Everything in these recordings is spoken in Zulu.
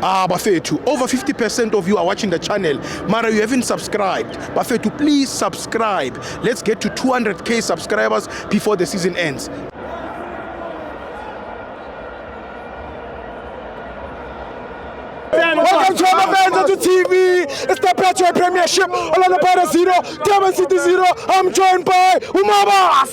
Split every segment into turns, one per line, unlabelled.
Ah, Bafethu, over 50% of you are watching the channel. Mara, you haven't subscribed. Bafethu, please subscribe. Let's get to 200K subscribers before the season ends.
Welcome to our fans to TV. It's the Betway Premiership. Orlando Pirates 0, Durban City 0. I'm joined by Umaba.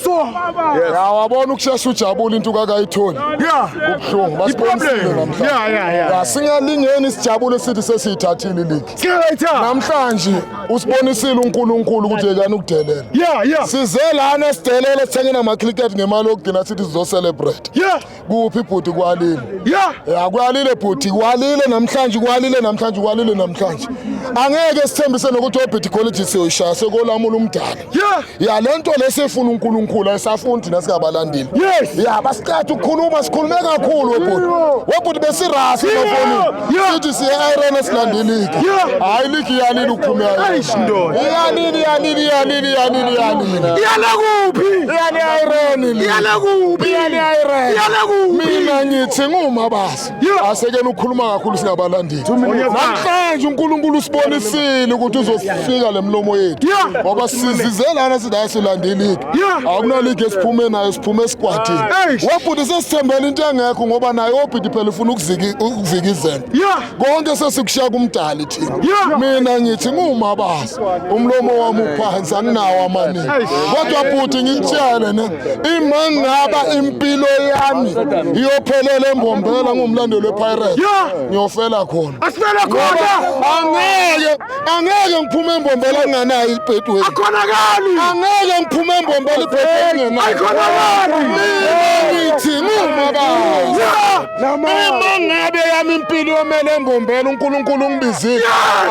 Ya wabona ukushesha ujabule into kakayitholi.
Yeah.
Kubuhlungu basibonisile namhlanje.
Yeah.
Ya singalingeni sijabule sithi sesiyithathile iligi.
Singayithatha.
Namhlanje usibonisile uNkulunkulu ukuthi yekani ukudelela.
Yeah.
Size lana sidelele sithenge nama-cricket ngemali yokugcina sithi sizo-celebrate.
Yeah.
Kuphi bhuti kwalile?
Yeah.
Ya kwalile bhuti kwalile namhlanje kwalile namhlanje kwalile namhlanje. Angeke sithembise nokuthi oBhiti College siyoyishaya sekolamula umdala.
Yeah.
Ya lento lesifuna uNkulunkulu ayisafuni thina singabalandeli.
Yes.
Ya basiqatha ukukhuluma sikhulume kakhulu webhuti. Webhuti besirasa emafonini.
Yeah.
Sithi siye Iron silandela iligi.
Yeah.
Hayi iligi iyalile ukuphuma
Eish, ndoda.
Iyalile iyalile iyalile iyalile iyalile.
Iyala kuphi?
Iyale Iron le.
Iyala kuphi?
Iyale Iron.
Iyala kuphi?
Mina ngithi ngumabasa.
Yeah.
Asekeni ukukhuluma kakhulu singabalandeli. Namhlanje uNkulunkulu usibonisile ukuthi uzofika lemlomo yethu.
Yeah.
Ngoba sizize lana sithi hayi silandela iligi.
Yeah.
Akunaligi esiphume nayo siphume esikwatini.
Eish.
Webhuti sesithembele into engekho ngoba naye obhiti phela ufuna ukuvika izembe.
Yeah.
Konke sesikushiya kumdali thina.
Yeah.
Mina ngithi ngumabasa. Umlomo wami uphansi anginawo amaningi. Kodwa bhuti ngikutshele ne ima ngaba impilo yami iyophelela eMbombela ngumlandeli wePirates.
Yeah.
Ngiyofela khona.
Asifela khona.
Angeke ngiphume eMbombela nginganayo iBetway.
Akhonakali.
Angeke ngiphume eMbombela iBetway ngingenayo.
Ayikhonakali.
Mina ngithi ngumabasa.
Yeah.
Uma ngabe yami impilo yomele eMbombela uNkulunkulu ungibizile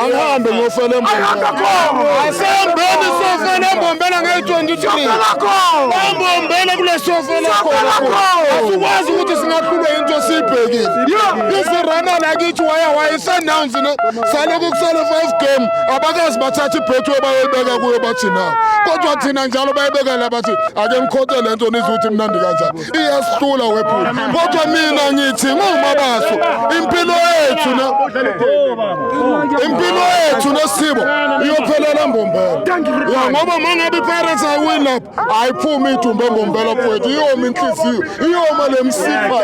angihambe ngiyofela
Ayihambe
eMbombela.
khona.
Asihambeni siyofela eMbombela ngeyi-23.
Siyofela khona.
Embombela kule siyofela
Siyofela
khona.
khona.
Asikwazi ukuthi singahlulwa into esiyibhekile.
Yeah.
Isirana lakithi waya waya i-Sundowns ne salokhu kusele 5 game abakazi bathatha iBetway bayoyibeka kuyo bathi nawo. Kodwa thina njalo bayibeka la bathi ake ngikhothe lento nizwe ukuthi imnandi kanjani. Iyasihlula wephula. Kodwa mina ngithi ngumabaso impilo yethu ne impilo yethu nesibo iyophelela eMbombela. Ya ngoba mangabe iPirates ayiwini lapha ayiphumi idumbe eMbombela mfowethu iyoma inhliziyo iyoma lemsipha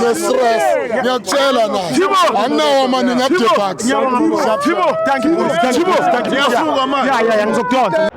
ne-stress ngiyakutshela nayo anginawo amaningi akudebucks.
Thibo, thank you. Thibo, thank you. Yeah, ngizokudonsa.